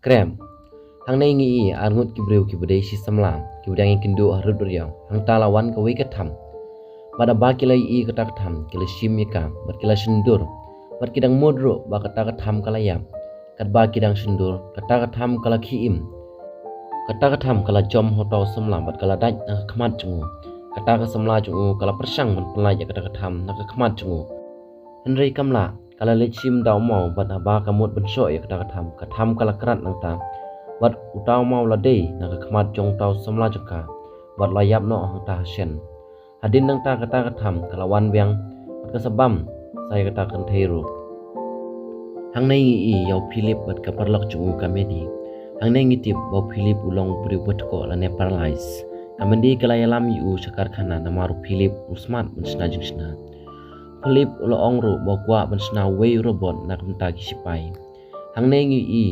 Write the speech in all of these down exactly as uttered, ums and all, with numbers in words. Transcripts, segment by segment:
Krem. Hangne ngi i arngut ki briew kiba dei shi samla, kiba dang ïakynduh harud duriaw. Hangta la wan kawei ka tham. Bad haba ki la i kata ka tham, ki la shim ïa ka, bad ki la shyndur. Bad ki dang mut ruh ba kata ka tham ka la ïap. Katba ki dang shyndur, kata ka tham ka la khie im. Kata ka tham ka la jom ha uta u samla bad ka la dait na ka khmat jong u. Kata ka samla jong u ka la pyrshang ban pynlait ïa kata ka tham na ka khmat jong u. Hynrei kam lah, ka la leit shim da u maw bad haba ka mut ban shoh ïa kata ka tham, ka tham ka la krat nangta. Bad uta u maw la dei na ka khmat jong uta u samla jong ka, bad la ïap noh hangta ha shen. Hadien nangta kata ka tham ka la wan biang, bad ka sa bam sa ïa kata ka kynthei ruh. Hangne ngi i ïa u Philip bad ka paralok jong u ka Medi. Hangne ngi tip ba u Philip u long u briew ba tkoh lane paralyze. Ka Medi ka la ïalam ïa u sha karkhana namar u Philip u smat ban shna jingshna. Philip u la ong ruh ba u kwah ban shna uwei u robot na ka bynta ki shipai. Hangne ngi i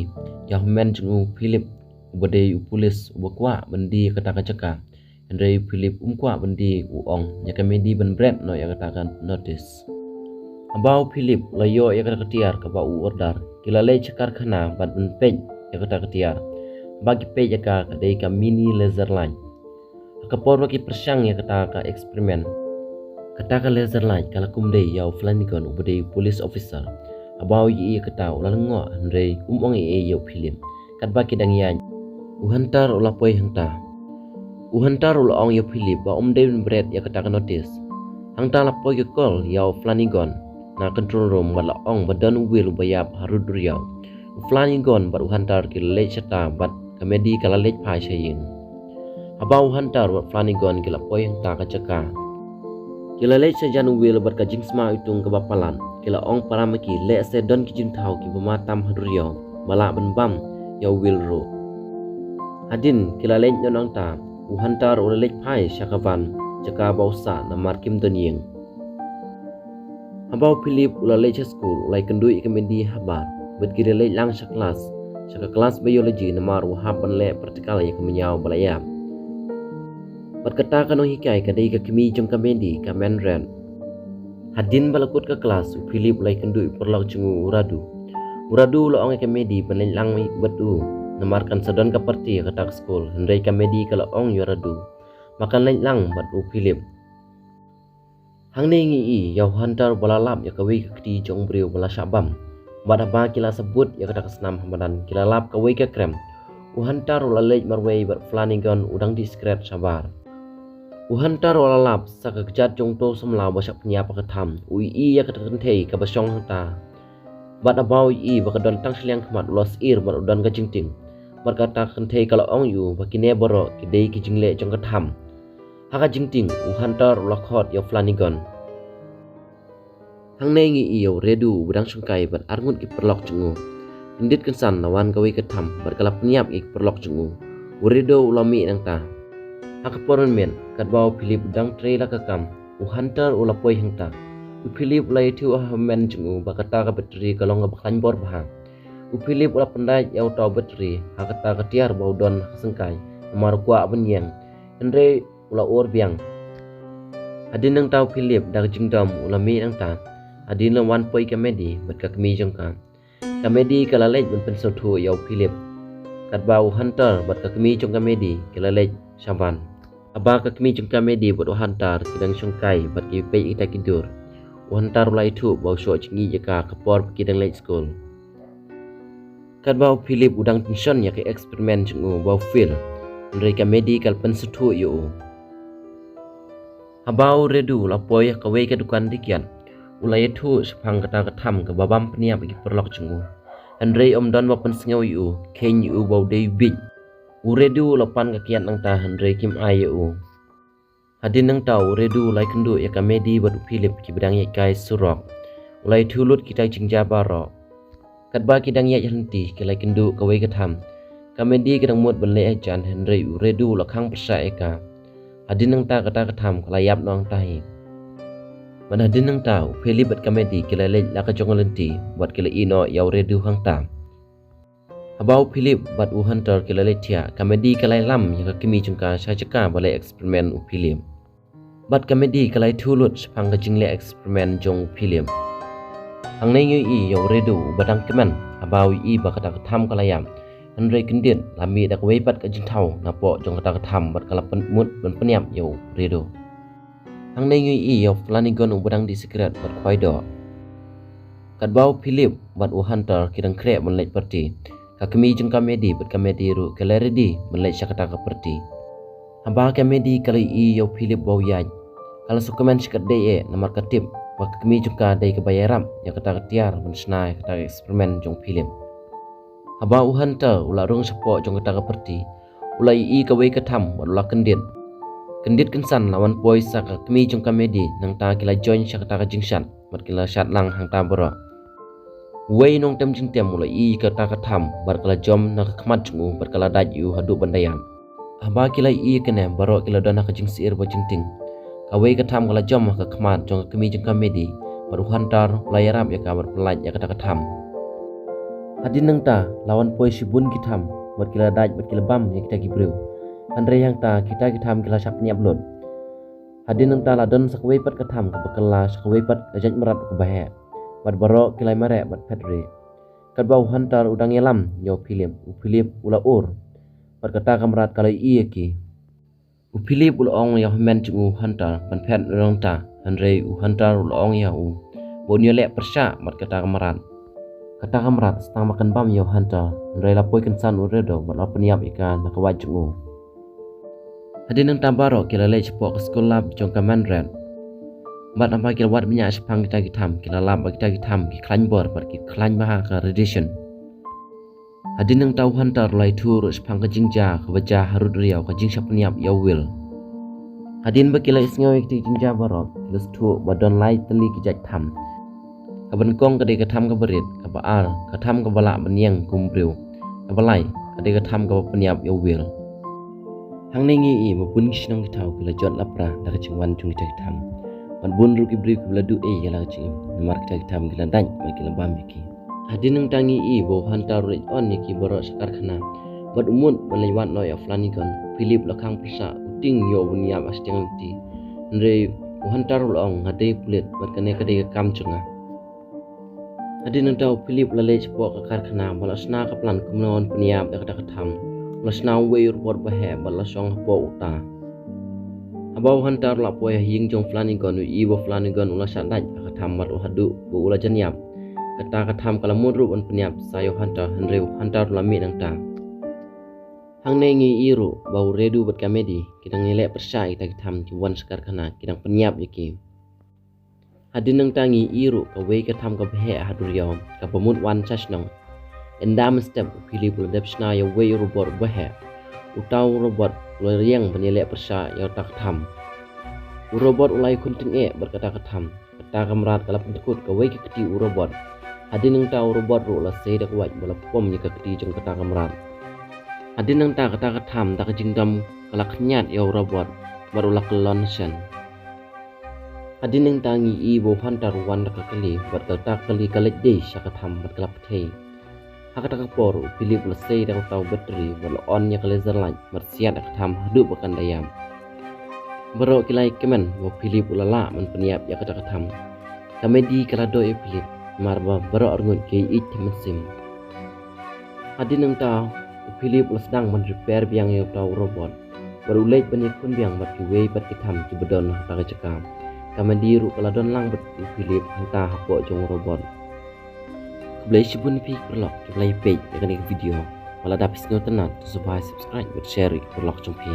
ïa u hynmen jong u Philip uba dei u pulis uba kwah ban die ïa kata ka jaka. Hynrei u Philip um kwah ban die, u ong ïa ka Medi ban bret noh ïa kata ka notis. Haba u Philip u la ïoh ïa kata ka tiar kaba u order, ki la leit sha karkhana bad ban peit ïa kata ka tiar. Haba ki peit ïa ka, ka dei ka mini laser light. Ha ka por ba ki pyrshang ïa kata ka experiment, kata ka laser light ka la kum dei ïa u Flanagan uba dei u police officer. Haba u ïohi ïa kata u la lyngngoh hynrei um ong ei ei ïa u Philip. Katba ki dang ïaid, u Hunter u la poi hangta. U Hunter u la ong ïa u Philip ba um dei ban bret ïa kata ka notis. Hangta la poi ka call ïa u Flanagan na control room bad la ong ba don u Will uba ïap harud duriaw. U Flanagan bad u Hunter ki la leit shata bad ka Medi ka la leit phai sha ïing. Haba u Hunter bad Flanagan ki la poi hangta ka jaka, ki la leit sha jan u Will bad ka jingsma iwtung kaba palat. Ki la ong para ma ki lehse don ki jingthaw kiba ma tam ha duriaw ba lah ban bam ïa u Will ruh. Hadien ki la leit noh nangta, u Hunter u la leit phai sha ka van jaka ba u sah namar kim don ïing. Haba u Philip u la leit sha skul, u la ïakynduh ïa ka Medi habar bad ki la leit lang sha klas, sha ka klas biology namar u hap ban leh practical ïa ka miaw ba la ïap. Bad kata ka nonghikai ka dei ka kmie jong ka Medi, ka Mendred. Hadien ba la kut ka klas, u Philip u la ïakynduh ïa u paralok jong u, u Radu. U Radu u la ong ïa ka Medi ban leit lang bad u namar kan sa don ka party ha kata ka skul. Hynrei ka Medi ka la ong ïa u Radu ba kan leit lang bad u Philip. Hangne ngi i ïa u Hunter ba la lap ïa kawei ka kti jong u briew ba la shah bam. Bad haba ki la sabut ïa kata ka snam ha madan, ki la lap kawei ka krem. U Hunter u la leit marwei bad Flanagan u dang dih sikret shabar. U Hunter u la lap sa ka kjat jong uto u samla ba shah pynïap ha ka tham. U ïohi ïa kata ka kynthei kaba shong hangta. Bad haba u ïohi ba ka don tang shiliang khmat, u la syier bad u don ka jingtieng. Bad kata ka kynthei ka la ong ïa u ba kine baroh ki dei ki jingleh jong ka tham. Ha ka jingtieng, u Hunter u la khot ïa u Flanagan. Hangne ngi i ïa u Radu uba dang shongkai bad arngut ki paralok jong u. Kyndit kynsan la wan kawei ka tham bad ka la pynïap ïa ki paralok jong u. U Radu u la mih nangta. Ha ka por mynmiet, katba u Philip u dang trei la ka kam, u Hunter u la poi hangta. U Philip u la ïathuh ha u hynmen jong u ba kata ka battery ka long kaba khlaiñ bor bha. U Philip u la pyndait ïa uta u battery ha kata ka tiar ba u don ha ka syngkai namar u kwah ban ïeng. Hynrei u la ur biang. Hadien nangta u Philip da ka jingdom u la mih nangta. Hadien la wan poi ka Medi bad ka kmie jong ka. Ka Medi ka la leit ban pynsngewthuh ïa u Philip. Katba u Hunter bad ka kmie jong ka Medi ki la leit shaban. Haba ka kmie jong ka Medi bad u Hunter ki dang shongkai bad ki peit ïa kita ki dur, u Hunter u la ïathuh ba u shoh jingïeit ïa ka ha ka por ba ki dang leit skul. Katba u Philip u dang tension ïa ka experiment jong u ba u fail, hynrei ka Medi ka la pynsngewthuh ïa u. Haba u Radu u la poi ha kawei ka dukan dih kiad, u la ïathuh shaphang kata ka tham kaba bam pynïap ïa ki paralok jong u. Hynrei ym don ba pynsngew ïa u, kheiñ ïa u ba u dei u bieit. U Radu u la pan ka kiad nangta hynrei kim ai ïa u. Hadien nangta u Radu u la ïakynduh ïa ka Medi bad u Philip kiba dang ïaid kai surok. U la ïathuh lut kita ki jingjia baroh. Katba ki dang ïaid ha lynti ki la ïakynduh kawei ka tham. Ka Medi ka dang mut ban leh hajan hynrei u Radu u la khang pyrshah ïa ka. Hadien nangta kata ka tham ka la ïap noh hangta hi. Bad hadien nangta u Philip bad ka Medi ki la leit la ka jong ka lynti bad ki la ïeh noh ïa u Radu hangta. Haba u Philip bad u Hunter ki la leit thiah, ka Medi ka la ïalam ïa ka kmie jong ka sha jaka ba leh experiment u Philip. Bad ka Medi ka la ïathuh lut shaphang ka jingleh experiment jong u Philip. Hangne ngi ïohi ïa u Radu uba dang kmen haba u ïohi ba kata ka tham ka la ïap. Hynrei kyndit la mih da kawei pat ka jingthaw napoh jong kata ka tham bad ka la pynmut ban pynïap ïa u Redo. Hangne ngi ïohi ïa u Flanagan uba dang dih sikret bad khwai doh. Katba u Philip bad u Hunter ki dang khreh ban leit party, ka kmie jong ka Maddie bad ka Maddie ruh ka la ready ban leit sha kata ka party. Haba ka Maddie ka la ïohi ïa u Philip ba u ïaid, ka la sngewkmen shikatdei eh namar ka tip ba ka kmie jong ka dei kaba ïarap ïa kata ka tiar ban shna ïa kata ka experiment jong u Philip. Haba u Hunter u la rung shapoh jong kata ka party, u la ïohi kawei ka tham bad u la kyndit. Kyndit kynsan la wan poi sa ka kmie jong ka Maddie, nangta ki la join sha kata ka jingshad bad ki la shad lang hangta baroh. Uwei nongtem jingtem u la ïohi kata ka tham bad ka la jom na ka khmat jong u bad ka la dait ïa u haduh ban da ïap. Haba ki la ïohi kane, baroh ki la don ha ka jingsyier bad jingtieng. Kawei ka tham ka la jom ha ka khmat jong ka kmie jong ka Maddie bad u Hunter u la ïarap ïa ka ban pyllait ïa kata ka tham. Hadien nangta la wan poi shibun ki tham bad ki la dait bad ki la bam ïa kita ki briew. Hynrei hangta kita ki tham ki la shah pynïap lut. Hadien nangta la don sa kawei pat ka tham kaba kylla sha kawei pat ka jaitmrad kaba heh bad baroh ki la mareh bad phet rieh. Katba u Hunter u dang ïalam ïa u Philip, u Philip u la ur bad kata ka mrad ka la ïohi ïa ki. U Philip u la ong ïa u hynmen jong u Hunter ban phet na nangta, hynrei u Hunter u la ong ïa u ba un ïaleh pyrshah bad kata ka mrad. Kata ka mrad sa tang ba kan bam ïa u Hunter, hynrei la poi kynsan u Redo bad la pynïap ïa ka na ka wait jong u. Hadien nangta baroh ki la leit shapoh ka school lab jong ka Mannred. Bad haba ki la wad bniah shaphang kita ki tham, ki la lap ba kita ki tham ki khlaiñ bor bad ki khlaiñ bha ha ka radiation. Hadien nangta u Hunter u la ïathuh ruh shaphang ka jingjia kaba jia harud riaw, ka jingshah pynïap ïa u Will. Hadien ba ki la ïohsngew ïa kita ki jingjia baroh, ki la sngewthuh ba don lai tylli ki jait tham. Kaba nyngkong ka dei ka tham kaba rit, kaba ar ka tham kaba lah ban ïeng kum briew, kaba lai ka dei ka tham kaba pynïap ïa u Will. Hangne ngi ïohi ba bun ki shnong ki thaw ki la jot lapra da ka jingwan jong kita ki tham. Bad bun ruh ki briew kiba la duh ei ïa la ka jingim namar kita ki tham ki la dait bad ki la bam ïa ki. Hadien nangta ngi ïohi ba u Hunter u leit on ïa ki baroh sha karkhana bad u mut ban leit wad noh ïa u Flanagan. U Philip u la khang pyrshah, u tieng ïoh ban ïap ha shiteng lynti. Hynrei u Hunter u la ong, nga dei pulit bad kane ka dei ka kam jong nga. Hadien nangta u Philip u la leit shapoh ka karkhana bad u la shna ka plan kumno un pynïap ïa kata ka tham. U la shna uwei u robot ba heh bad u la shong hapoh uta. Haba u Hunter u la poi ha ïing jong u Flanagan, u ïohi ba u Flanagan u la shah dait ha ka tham bad u haduh ba u la jan ïap. Kata ka tham ka la mut ruh ban pynïap sa ïa u Hunter, hynrei u Hunter u la mih nangta. Hangne ngi ïohi ruh ba u Redo bad ka Maddie ki dang ïaleh pyrshah ïa kita ki tham kiba wan sha karkhana, ki dang pynïap ïa ki. Hadien nangta ngi ïohi ruh kawei ka tham kaba heh ha duriaw kaba mut wan sha shnong. Ynda mynstep u Philip u la dep shna ïa uwei u robot uba heh. Uta u robot u la ïeng ban ïaleh pyrshah ïa uta ka tham. U robot u la ïakhun tyngeh bad kata ka tham. Kata ka mrad ka la pyndkut kawei ka kti u robot. Hadien nangta u robot ruh u la sei da ka wait bad u la pom ïa ka kti jong kata ka mrad. Hadien nangta kata ka tham da ka jingdom ka la khñiat ïa u robot bad u la kyllon shen. Hadien nangta ngi ïohi ba u Hunter u wan da ka kali bad kata ka kali ka leit dei sha ka tham bad ka la pyrthei. Ha kata ka por u Philip u la sei da kata u battery bad u la on ïa ka laser light bad siat ïa ka tham haduh ba kan da ïap. Baroh ki la ïakmen ba u Philip u la lah ban pynïap ïa kata ka tham. Ka Maddie ka la doh ïa u Philip namar ba baroh arngut ki ïeit them mynsiem. Hadien nangta u Philip u la sdang ban repair biang ïa uta u robot bad u leit ban ïakhun biang bad kiwei pat ki tham kiba don ha kata ka jaka. Ka Maddie ruh ka la don lang bad u Philip hangta hapoh jong u robot. Khublei shibun ïa phi ki paralok kiba la ïa peit ïa kane ka video. Wat lada phi sngewtynnat to sngewbha subscribe bad share ïa ki paralok jong phi.